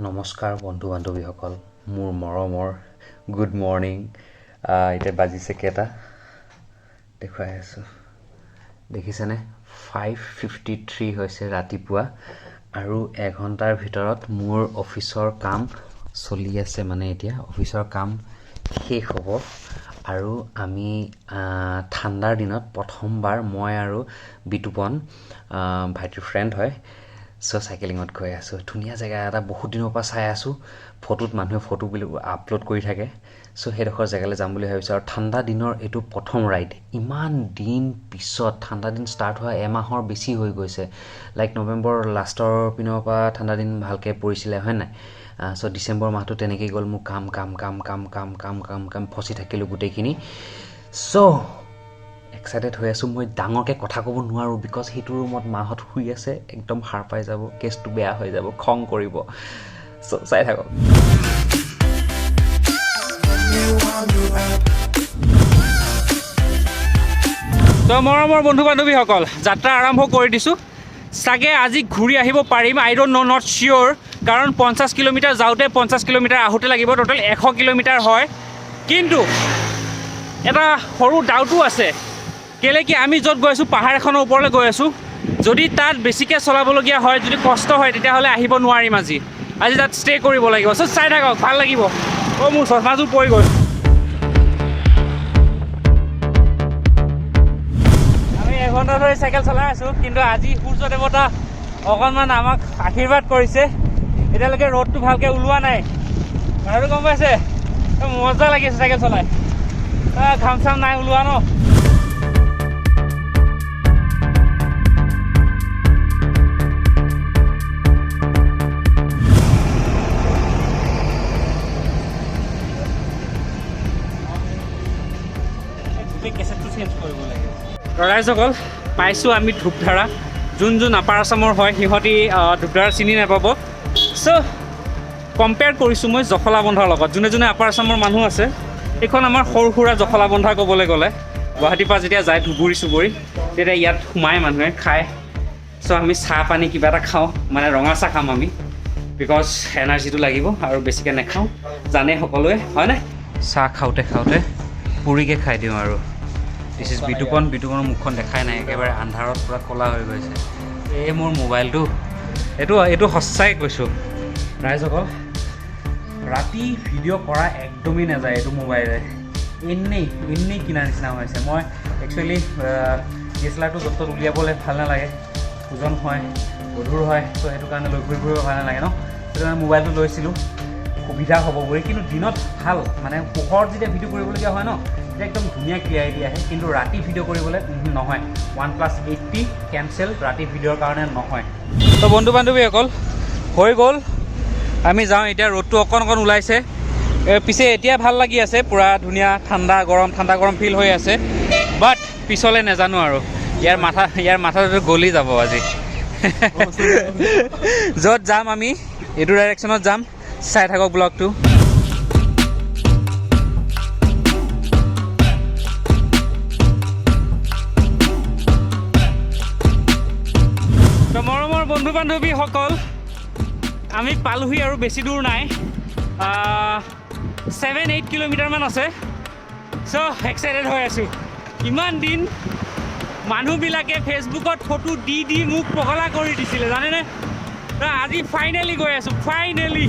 নমস্কাৰ বন্ধু বান্ধৱীসকল, মোৰ মৰমৰ গুড মৰ্ণিং। এতিয়া বাজিছে কেইটা দেখুৱাই আছোঁ, দেখিছেনে? 5:53 হৈছে ৰাতিপুৱা আৰু এঘণ্টাৰ ভিতৰত মোৰ অফিচৰ কাম চলি আছে। মানে এতিয়া অফিচৰ কাম শেষ হ'ব আৰু আমি ঠাণ্ডাৰ দিনত প্ৰথমবাৰ মই আৰু বিতুপন, ভাইটিৰ ফ্ৰেণ্ড হয়, চ' চাইকেলিঙত গৈ আছোঁ। ধুনীয়া জেগা এটা বহুত দিনৰ পৰা চাই আছোঁ, ফটোত মানুহে ফটো বুলি আপলোড কৰি থাকে। চ' সেইডোখৰ জেগালৈ যাম বুলি ভাবিছোঁ। আৰু ঠাণ্ডা দিনৰ এইটো প্ৰথম ৰাইড, ইমান দিন পিছত। ঠাণ্ডা দিন ষ্টাৰ্ট হোৱা এমাহৰ বেছি হৈ গৈছে, লাইক নৱেম্বৰ লাষ্টৰ পিনৰ পৰা ঠাণ্ডা দিন ভালকৈ পৰিছিলে, হয় নাই? চ' ডিচেম্বৰ মাহটো তেনেকেই গ'ল মোৰ কাম কাম কাম কাম কাম কাম কাম কাম ফচি থাকিলোঁ গোটেইখিনি। চ' এক্সাইটেড হৈ আছোঁ। মই ডাঙৰকৈ কথা ক'ব নোৱাৰোঁ, because সেইটো ৰুমত মাহঁত শুই আছে, একদম সাৰ পাই যাব, কেছটো বেয়া হৈ যাব, খং কৰিব। চ' চাই থাকক। তো মৰমৰ বন্ধু বান্ধৱীসকল, যাত্ৰা আৰম্ভ কৰি দিছোঁ। চাগে আজি ঘূৰি আহিব পাৰিম, I don't know, not sure. কাৰণ 50 কিলোমিটাৰ যাওঁতে 50 কিলোমিটাৰ আহোঁতে লাগিব, ট'টেল 100 কিলোমিটাৰ হয়। কিন্তু এটা সৰু ডাউটো আছে, কেলৈ কি আমি য'ত গৈ আছোঁ পাহাৰ এখনৰ ওপৰলৈ গৈ আছোঁ। যদি তাত বেছিকৈ চলাবলগীয়া হয়, যদি কষ্ট হয়, তেতিয়াহ'লে আহিব নোৱাৰিম আজি। আজি তাত ষ্টে' কৰিব লাগিব। চ' চাই থাকক, ভাল লাগিব। অ', মোৰ চশমাযোৰ পৰি গ'ল। আমি এঘণ্টা ধৰি চাইকেল চলাই আছোঁ, কিন্তু আজি সূৰ্য দেৱতা অকণমান আমাক আশীৰ্বাদ কৰিছে। এতিয়ালৈকে ৰ'দটো ভালকৈ ওলোৱা নাই। কথাটো গম পাইছে? মজা লাগিছে চাইকেল চলাই। ঘাম চাম নাই ওলোৱা ন। গোটেই কেছেটটো চেঞ্জ কৰিব লাগে। ৰাইজসকল, পাইছোঁ আমি ধূপধাৰা। যোন যোন আপাৰ আছামৰ হয়, সিহঁতি ধূপধাৰা চিনি নাপাব। চ' কম্পেয়াৰ কৰিছোঁ মই জখলাবন্ধাৰ লগত। যোনে যোনে আপাৰ আছামৰ মানুহ আছে, এইখন আমাৰ সৰু সুৰা জখলাবন্ধা ক'বলৈ গ'লে। গুৱাহাটীৰ পৰা যেতিয়া যায় ধুবুৰী চুবুৰী, তেতিয়া ইয়াত সোমাই মানুহে খায়। চ' আমি চাহ পানী কিবা এটা খাওঁ, মানে ৰঙা চাহ খাম আমি, because এনাৰ্জিটো লাগিব আৰু বেছিকৈ নাখাওঁ, জানে সকলোৱে, হয়নে? চাহ খাওঁতে খাওঁতে পুৰিকে খাই দিওঁ আৰু। This is Bitupan. বিতুপনৰ মুখখন দেখাই নাই, একেবাৰে আন্ধাৰত পূৰা ক'লা হৈ গৈছে। এই মোৰ মোবাইলটো, এইটো এইটো সঁচাই কৈছোঁ ৰাইজসকল, ৰাতি ভিডিঅ' কৰা একদমেই নাযায় এইটো মোবাইলে। এনেই এনেই কিনা নিচিনা হৈছে। মই একচুৱেলি ডি এছ এল আৰটো য'ত ত'ত উলিয়াবলৈ ভাল নালাগে, ওজন হয়, গধুৰ হয়। চ' সেইটো কাৰণে লৈ ঘূৰি ফুৰিব ভাল নালাগে ন। সেইটো কাৰণে মোবাইলটো লৈছিলোঁ সুবিধা হ'ব বুলি। কিন্তু দিনত ভাল, মানে পোহৰত যেতিয়া ভিডিঅ' কৰিবলগীয়া হয় ন, তেতিয়া একদম ধুনীয়া ক্লিয়াৰিটি আহে। কিন্তু ৰাতি ভিডিঅ' কৰিবলৈ নহয়। ওৱান প্লাছ এইটটি কেঞ্চেল, ৰাতি ভিডিঅ'ৰ কাৰণে নহয়। তো বন্ধু বান্ধৱীসকল, হৈ গ'ল, আমি যাওঁ এতিয়া। ৰ'দটো অকণ অকণ ওলাইছে। পিছে এতিয়া ভাল লাগি আছে, পূৰা ধুনীয়া ঠাণ্ডা গৰম ঠাণ্ডা গৰম ফিল হৈ আছে। বাট পিছলৈ নাজানো আৰু, ইয়াৰ মাথাটো গলি যাব আজি। য'ত যাম আমি এইটো ডাইৰেকশ্যনত যাম, চাই থাকক ব্লগটো। তো মৰমৰ বন্ধু বান্ধৱীসকল, আমি পালোহি আৰু বেছি দূৰ নাই, 7-8 কিলোমিটাৰমান আছে। চ' এক্সাইটেড হৈ আছোঁ। ইমান দিন মানুহবিলাকে ফেচবুকত ফটো দি দি মোক পগলা কৰি দিছিলে, জানেনে? তো আজি ফাইনেলি গৈ আছোঁ, ফাইনেলি।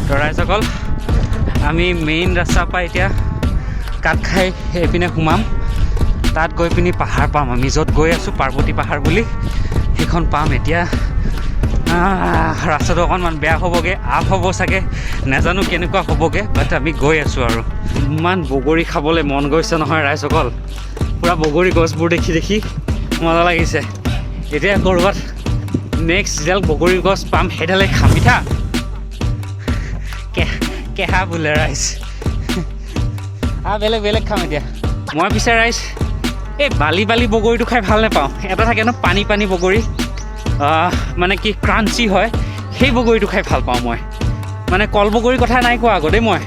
তো ৰাইজসকল, আমি মেইন ৰাস্তাৰ পৰা এতিয়া কাট খাই এইপিনে সোমাম। তাত গৈ পিনি পাহাৰ পাম। আমি য'ত গৈ আছোঁ পাৰ্বতী পাহাৰ বুলি, সেইখন পাম এতিয়া। ৰাস্তাটো অকণমান বেয়া হ'বগৈ, আপ হ'ব চাগে, নাজানো কেনেকুৱা হ'বগৈ, বাট আমি গৈ আছোঁ। আৰু ইমান বগৰী খাবলৈ মন গৈছে নহয় ৰাইজসকল, পূৰা বগৰী গছবোৰ দেখি দেখি মজা লাগিছে। এতিয়া ক'ৰবাত নেক্সট যিডাল বগৰী গছ পাম, সেইডালে খাম। মিঠা কেহা বোলে ৰাইজ। বেলেগ বেলেগ খাম এতিয়া। মই পিছে ৰাইজ, এই বালি বালি বগৰীটো খাই ভাল নাপাওঁ। এটা থাকে ন পানী পানী বগৰী, মানে কি ক্ৰাঞ্চি হয়, সেই বগৰীটো খাই ভাল পাওঁ মই। মানে কল বগৰীৰ কথা নাই কোৱা আগতেই মই।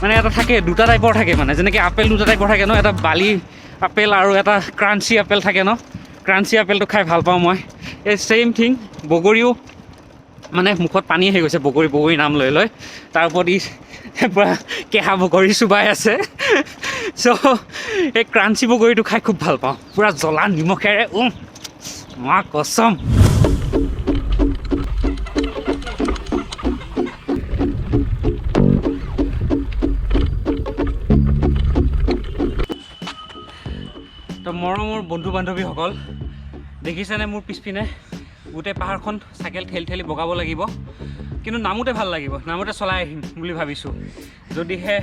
মানে এটা থাকে, দুটা টাইপৰ থাকে, মানে যেনেকৈ আপেল দুটা টাইপৰ থাকে ন, এটা বালি আপেল আৰু এটা ক্ৰাঞ্চি আপেল থাকে ন। ক্ৰাঞ্চি আপেলটো খাই ভাল পাওঁ মই। এই ছেইম থিং বগৰীও, মানে মুখত পানী আহি গৈছে বগৰী বগৰী নাম লৈ লৈ। তাৰ ওপৰত ই পূৰা কেঁহা বগৰী চোবাই আছে। চ' এই ক্ৰাঞ্চি বগৰীটো খাই খুব ভাল পাওঁ, পূৰা জ্বলা নিমখেৰে, মা কচম। তো মৰমৰ বন্ধু বান্ধৱীসকল, দেখিছেনে মোৰ পিছপিনে গোটেই পাহাৰখন চাইকেল ঠেলি ঠেলি বগাব লাগিব, কিন্তু নামোতে ভাল লাগিব, নামোতে চলাই আহিম বুলি ভাবিছোঁ যদিহে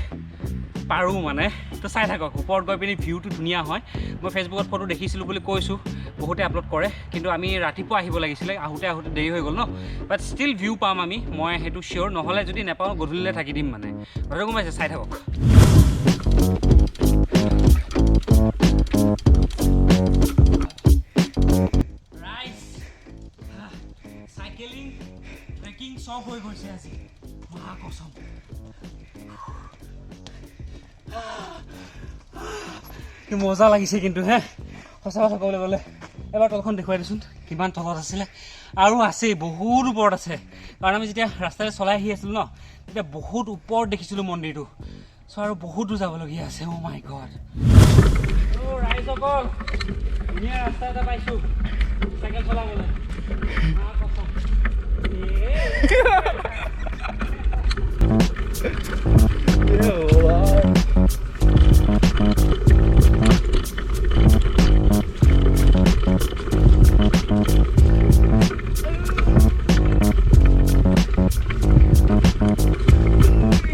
পাৰোঁ মানে। তো চাই থাকক, ওপৰত গৈ পিনি ভিউটো ধুনীয়া হয়। মই ফেচবুকত ফটো দেখিছিলোঁ বুলি কৈছোঁ, বহুতে আপলোড কৰে, কিন্তু আমি ৰাতিপুৱা আহিব লাগিছিলে, আহোঁতে আহোঁতে দেৰি হৈ গ'ল ন। বাট ষ্টিল ভিউ পাম আমি, মই সেইটো চিয়'ৰ। নহ'লে যদি নাপাওঁ গধূলিলৈ থাকি দিম মানে, কথাটো গম পাইছে। চাই থাকক। ৰাইজ, চাইকেলিং ট্ৰেকিং চব হৈ গৈছে আজি, মা কচম। কি মজা লাগিছে কিন্তু হে, সঁচা কথা ক'বলৈ গ'লে। এবাৰ তলখন দেখুৱাই দেচোন কিমান তলত আছিলে, আৰু আছেই বহুত ওপৰত আছে। কাৰণ আমি যেতিয়া ৰাস্তাৰে চলাই আহি আছিলোঁ ন, তেতিয়া বহুত ওপৰত দেখিছিলোঁ মন্দিৰটো। চ' আৰু বহুত দূৰ যাবলগীয়া আছে। অ' মাই গড। অ' ৰাইজসকল, ধুনীয়া ৰাস্তা এটা পাইছোঁ চাইকেল চলাবলৈ। মা কচম।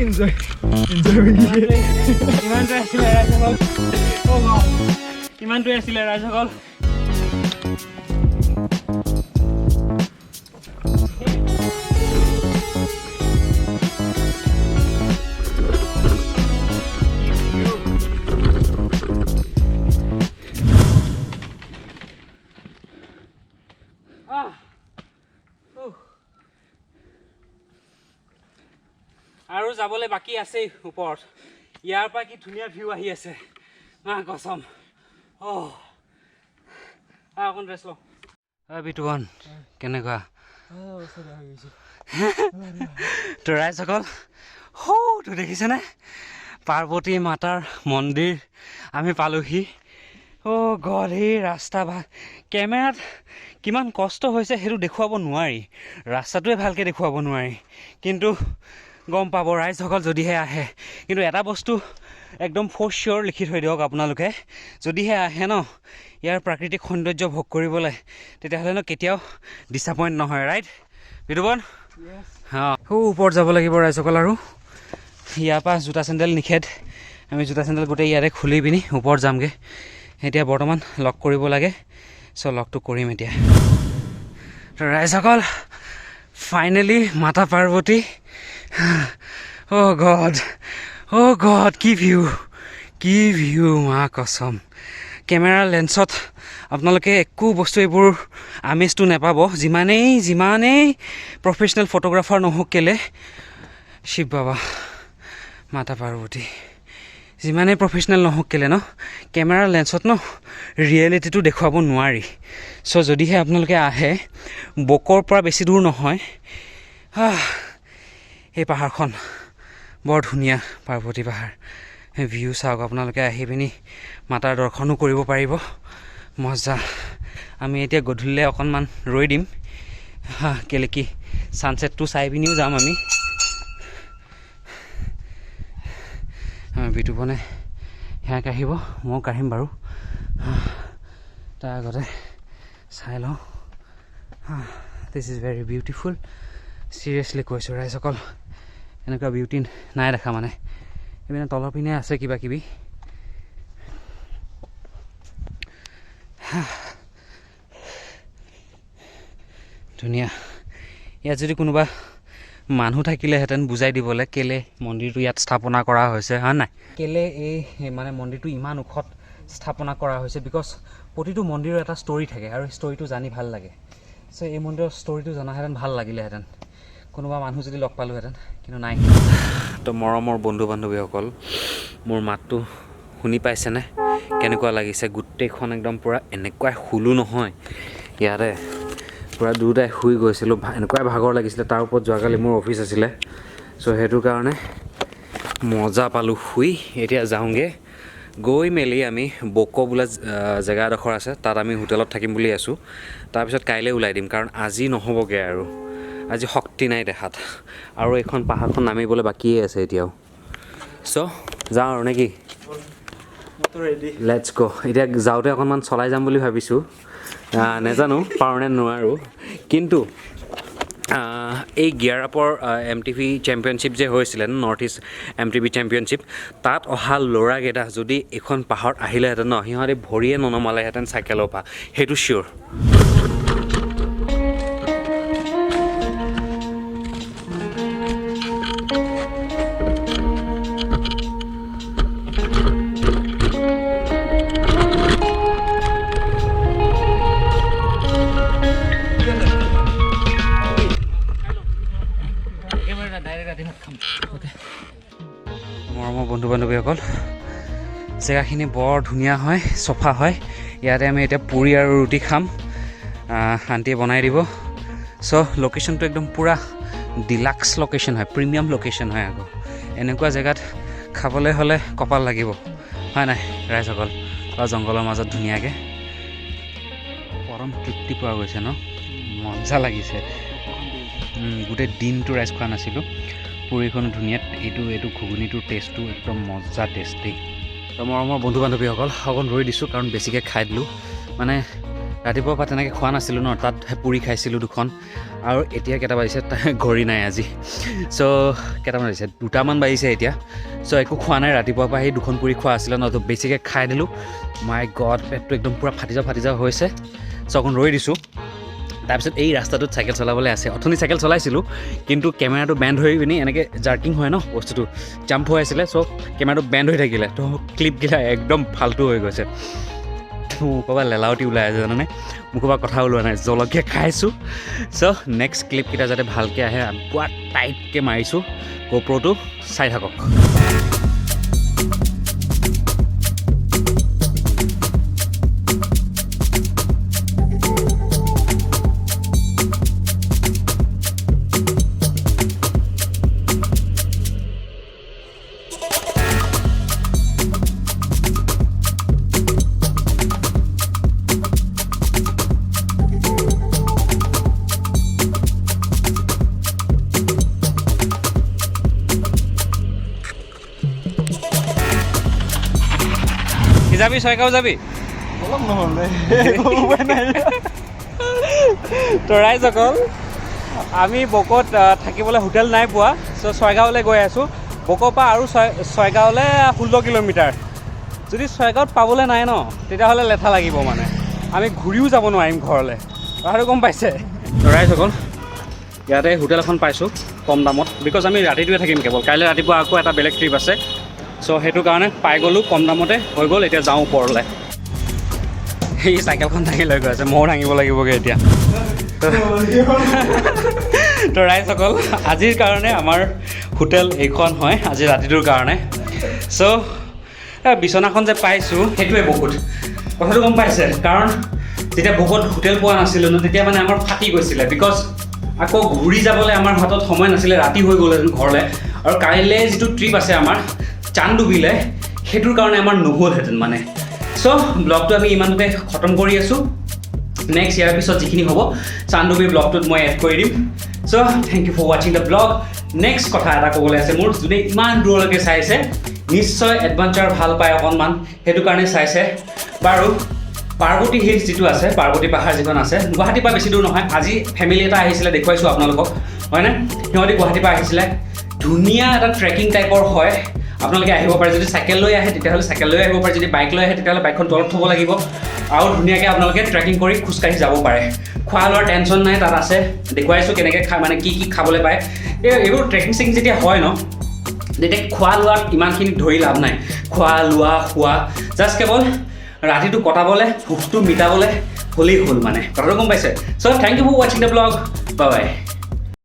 Enjoy, enjoy. ইমানটোৱে আছিলে ৰাইজসকল। অ' গড। ইমানটোৱে আছিলে ৰাইজসকল। আহ। উহ। আৰু যাবলৈ বাকী আছেই ওপৰত। ইয়াৰ পৰা কি ধুনীয়া ভিউ আহি আছে, মা কচম। অ' অকণ ৰেষ্ট লওঁ। বিতুপন, কেনেকুৱা? তো ৰাইজসকল, সৌটো দেখিছেনে পাৰ্বতী মাতাৰ মন্দিৰ, আমি পালোহি। অ' গড, এই ৰাস্তা ভাল, কেমেৰাত কিমান কষ্ট হৈছে সেইটো দেখুৱাব নোৱাৰি, ৰাস্তাটোৱে ভালকৈ দেখুৱাব নোৱাৰি, কিন্তু গম পাব ৰাইজসকল যদিহে আহে। কিন্তু এটা বস্তু একদম ফৰ চিয়'ৰ লিখি থৈ দিয়ক আপোনালোকে, যদিহে আহে ন ইয়াৰ প্ৰাকৃতিক সৌন্দৰ্য ভোগ কৰিবলৈ, তেতিয়াহ'লে ন কেতিয়াও ডিছএপইণ্ট নহয়। ৰাইট বিতুপন? অঁ, সৌ ওপৰত যাব লাগিব ৰাইজসকল। আৰু ইয়াৰ পৰা জোতা চেণ্ডেল নিষেধ, আমি জোতা চেণ্ডেল গোটেই ইয়াতে খুলি পিনি ওপৰত যামগৈ। এতিয়া বৰ্তমান লক কৰিব লাগে, চ' লকটো কৰিম এতিয়া। তো ৰাইজসকল, ফাইনেলি মাতা পাৰ্বতী। অ' গড, অ' গড, কি ভিউ, কি ভিউ, মা কচম। কেমেৰা লেন্সত আপোনালোকে একো বস্তু এইবোৰ আমেজটো নাপাব, যিমানেই যিমানেই প্ৰফেচনেল ফটোগ্ৰাফাৰ নহওক কেলে। শিৱ বাবা, মাতা পাৰ্বতী, যিমানেই প্ৰফেচনেল নহওক কেলে ন, কেমেৰা লেন্সত ন ৰিয়েলিটিটো দেখুৱাব নোৱাৰি। চ' যদিহে আপোনালোকে আহে, বকৰ পৰা বেছি দূৰ নহয় এই পাহাৰখন, বৰ ধুনীয়া পাৰ্বতী পাহাৰ। সেই ভিউ চাওক, আপোনালোকে আহি পিনি মাতাৰ দৰ্শনো কৰিব পাৰিব, মজা। আমি এতিয়া গধূলিলৈ অকণমান ৰৈ দিম, হা, কেলে কি ছানছেটটো চাই পিনিও যাম আমি। বিতুপনে সেয়া কাঢ়িব, ময়ো কাঢ়িম বাৰু, তাৰ আগতে চাই লওঁ। This is very beautiful, seriously কৈছোঁ ৰাইজসকল, এনেকুৱা বিউটি নাই দেখা মানে। এইপিনে তলৰ পিনে আছে কিবা কিবি। ধুনীয়া। ইয়াত যদি কোনোবা মানুহ থাকিলেহেঁতেন বুজাই দিবলৈ কেলে মন্দিৰটো ইয়াত স্থাপনা কৰা হৈছে, হয় নাই, কেলে এই মানে মন্দিৰটো ইমান ওখত স্থাপনা কৰা হৈছে, because প্ৰতিটো মন্দিৰৰ এটা ষ্টৰী থাকে আৰু ষ্টৰীটো জানি ভাল লাগে। চ' এই মন্দিৰৰ ষ্টৰীটো জনাহেঁতেন ভাল লাগিলেহেঁতেন। কোনোবা মানুহ যদি লগ পালোহেঁতেন, কিন্তু নাই। তো মৰমৰ বন্ধু বান্ধৱীসকল, মোৰ মাতটো শুনি পাইছেনে? কেনেকুৱা লাগিছে? গোটেইখন একদম পূৰা এনেকুৱাই শুলোঁ নহয় ইয়াতে, পূৰা দুয়োটাই শুই গৈছিলোঁ। এনেকুৱাই ভাগৰ লাগিছিলে, তাৰ ওপৰত যোৱাকালি মোৰ অফিচ আছিলে। চ' সেইটো কাৰণে মজা পালোঁ শুই। এতিয়া যাওঁগৈ, গৈ মেলি আমি বক' বোলা জেগা এডোখৰ আছে, তাত আমি হোটেলত থাকিম বুলি আছোঁ। তাৰপিছত কাইলৈ ওলাই দিম, কাৰণ আজি নহ'বগৈ আৰু, আজি শক্তি নাই দেখাত। আৰু এইখন পাহাৰখন নামিবলৈ বাকীয়ে আছে এতিয়াও। চ' যাওঁ আৰু নেকি? Ready. Let's go. এতিয়া যাওঁতে অকণমান চলাই যাম বুলি ভাবিছোঁ, নাজানো পাৰোঁ নে নোৱাৰোঁ। কিন্তু এই গিয়াৰ আপৰ এমটিবি চেম্পিয়নশ্বিপ যে হৈছিলে, নৰ্থ ইষ্ট এমটিবি চেম্পিয়নশ্বিপ, তাত অহা ল'ৰাকেইটা যদি এইখন পাহাৰত আহিলেহেঁতেন ন, সিহঁতে ভৰিয়ে ননমালেহেঁতেন চাইকেলৰ পৰা, সেইটো চিয়'ৰ। মৰমৰ বন্ধু বান্ধৱীসকল, জেগাখিনি বৰ ধুনীয়া হয়, চফা হয়। ইয়াতে আমি এতিয়া পুৰি আৰু ৰুটি খাম, আণ্টিয়ে বনাই দিব। চ' লোকেশ্যনটো একদম পূৰা ডিলাক্স লোকেশ্যন হয়, প্ৰিমিয়াম লোকেশ্যন হয়। আকৌ এনেকুৱা জেগাত খাবলৈ হ'লে কপাল লাগিব, হয় নাই ৰাইজসকল? বা জংঘলৰ মাজত ধুনীয়াকৈ পৰম তৃপ্তি পোৱা গৈছে ন, মজা লাগিছে। গোটেই দিনটো ৰাইজ খোৱা নাছিলোঁ। পুৰিখনো ধুনীয়া, এইটো ঘুগুনিটোৰ টেষ্টটো একদম মজা টেষ্ট দেই। তো মৰমৰ বন্ধু বান্ধৱীসকল, অকণ ৰৈ দিছোঁ, কাৰণ বেছিকৈ খাই দিলোঁ। মানে ৰাতিপুৱাৰ পৰা তেনেকৈ খোৱা নাছিলোঁ ন, তাত পুৰি খাইছিলোঁ দুখন। আৰু এতিয়া কেইটা বাজিছে ঘড়ী নাই আজি। চ' কেইটামান বাজিছে? দুটামান বাজিছে এতিয়া। চ' একো খোৱা নাই ৰাতিপুৱাৰ পৰা, সেই দুখন পুৰি খোৱা আছিলে ন, তো বেছিকৈ খাই দিলোঁ। মাই গড, পেটটো একদম পূৰা ফাটি যাওঁ ফাটি যাওঁ হৈছে। চ' অকণ ৰৈ দিছোঁ। তাৰপিছত এই ৰাস্তাটোত চাইকেল চলাবলৈ আছে। অথনি চাইকেল চলাইছিলোঁ, কিন্তু কেমেৰাটো বেণ্ড হৈ পিনি এনেকৈ জাৰ্কিং হয় ন বস্তুটো, জাম্প হৈ আছিলে। চ' কেমেৰাটো বেণ্ড হৈ থাকিলে, তো ক্লিপকেইটা একদম ফাল্টু হৈ গৈছে। মোৰ ক'ৰবাত লেলাউটি ওলাই আছে জানানে, মুখৰ পৰা কথা ওলোৱা নাই, জলকীয়া খাইছোঁ। চ' নেক্সট ক্লিপকেইটা যাতে ভালকৈ আহে, পূৰা টাইটকৈ মাৰিছোঁ গ'প্ৰ'টো, চাই থাকক। যাবি ছয়গাঁও যাবি? অলপ নহ'লে একো উপায় নাই। তো ৰাইজসকল, আমি বকত থাকিবলৈ হোটেল নাই পোৱা, চ' ছয়গাঁৱলৈ গৈ আছোঁ। বকৰ পৰা আৰু ছয়গাঁৱলৈ 16 কিলোমিটাৰ। যদি ছয়গাঁৱত পাবলৈ নাই ন, তেতিয়াহ'লে লেঠা লাগিব, মানে আমি ঘূৰিও যাব নোৱাৰিম ঘৰলৈ, কথাটো গম পাইছে? তো ৰাইজসকল, ইয়াতে হোটেল এখন পাইছোঁ কম দামত, because আমি ৰাতিটোৱে থাকিম কেৱল, কাইলৈ ৰাতিপুৱা আকৌ এটা বেলেগ ট্ৰিপ আছে। চ' সেইটো কাৰণে পাই গ'লোঁ কম দামতে হৈ গ'ল। এতিয়া যাওঁ ওপৰলৈ। সেই চাইকেলখন দাঙি লৈ গৈ আছে, ময়ো দাঙিব লাগিবগৈ এতিয়া। তো ৰাইজসকল, আজিৰ কাৰণে আমাৰ হোটেল এইখন হয়, আজি ৰাতিটোৰ কাৰণে। চ' বিচনাখন যে পাইছোঁ সেইটোৱে বহুত, কথাটো গম পাইছে? কাৰণ যেতিয়া বহুত হোটেল পোৱা নাছিলোঁ ন, তেতিয়া মানে আমাৰ ফাটি গৈছিলে, because আকৌ ঘূৰি যাবলৈ আমাৰ হাতত সময় নাছিলে, ৰাতি হৈ গ'লহেঁতেন ঘৰলৈ। আৰু কাইলৈ যিটো ট্ৰিপ আছে আমাৰ চান্দডুবিলৈ, সেইটোৰ কাৰণে আমাৰ নহ'লহেঁতেন মানে। চ' ব্লগটো আমি ইমানতে খতম কৰি আছোঁ। নেক্সট ইয়াৰ পিছত যিখিনি হ'ব চান্দডুবিৰ ব্লগটোত মই এড কৰি দিম। So thank you for watching the blog. Next কথা এটা ক'বলৈ আছে মোৰ, যোনে ইমান দূৰলৈকে চাইছে নিশ্চয় এডভেঞ্চাৰ ভাল পায় অকণমান, সেইটো কাৰণে চাইছে। বাৰু পাৰ্বতী হিলছ যিটো আছে, পাৰ্বতী পাহাৰ যিখন আছে, গুৱাহাটীৰ পৰা বেছি দূৰ নহয়। আজি ফেমিলি এটা আহিছিলে, দেখুৱাইছোঁ আপোনালোকক, হয়নে? সিহঁতি গুৱাহাটীৰ পৰা আহিছিলে। ধুনীয়া এটা ট্ৰেকিং টাইপৰ হয়, আপোনালোকে আহিব পাৰে। যদি চাইকেল লৈ আহে তেতিয়াহ'লে চাইকেল লৈ আহিব পাৰে, যদি বাইক লৈ আহে তেতিয়াহ'লে বাইকখন তলত থ'ব লাগিব। আৰু ধুনীয়াকৈ আপোনালোকে ট্ৰেকিং কৰি খোজকাঢ়ি যাব পাৰে। খোৱা লোৱাৰ টেনশ্যন নাই, তাত আছে, দেখুৱাইছোঁ কেনেকৈ খাই, মানে কি কি খাবলৈ পায়। এইবোৰ ট্ৰেকিং চেকিং যেতিয়া হয় ন, তেতিয়া খোৱা লোৱাত ইমানখিনি ধৰি লাভ নাই। খোৱা লোৱা খোৱা জাষ্ট কেৱল ৰাতিটো কটাবলৈ, ভোকটো মিটাবলৈ হ'লেই হ'ল, মানে কথাটো গম পাইছে? So thank you for watching the blog, bye bye.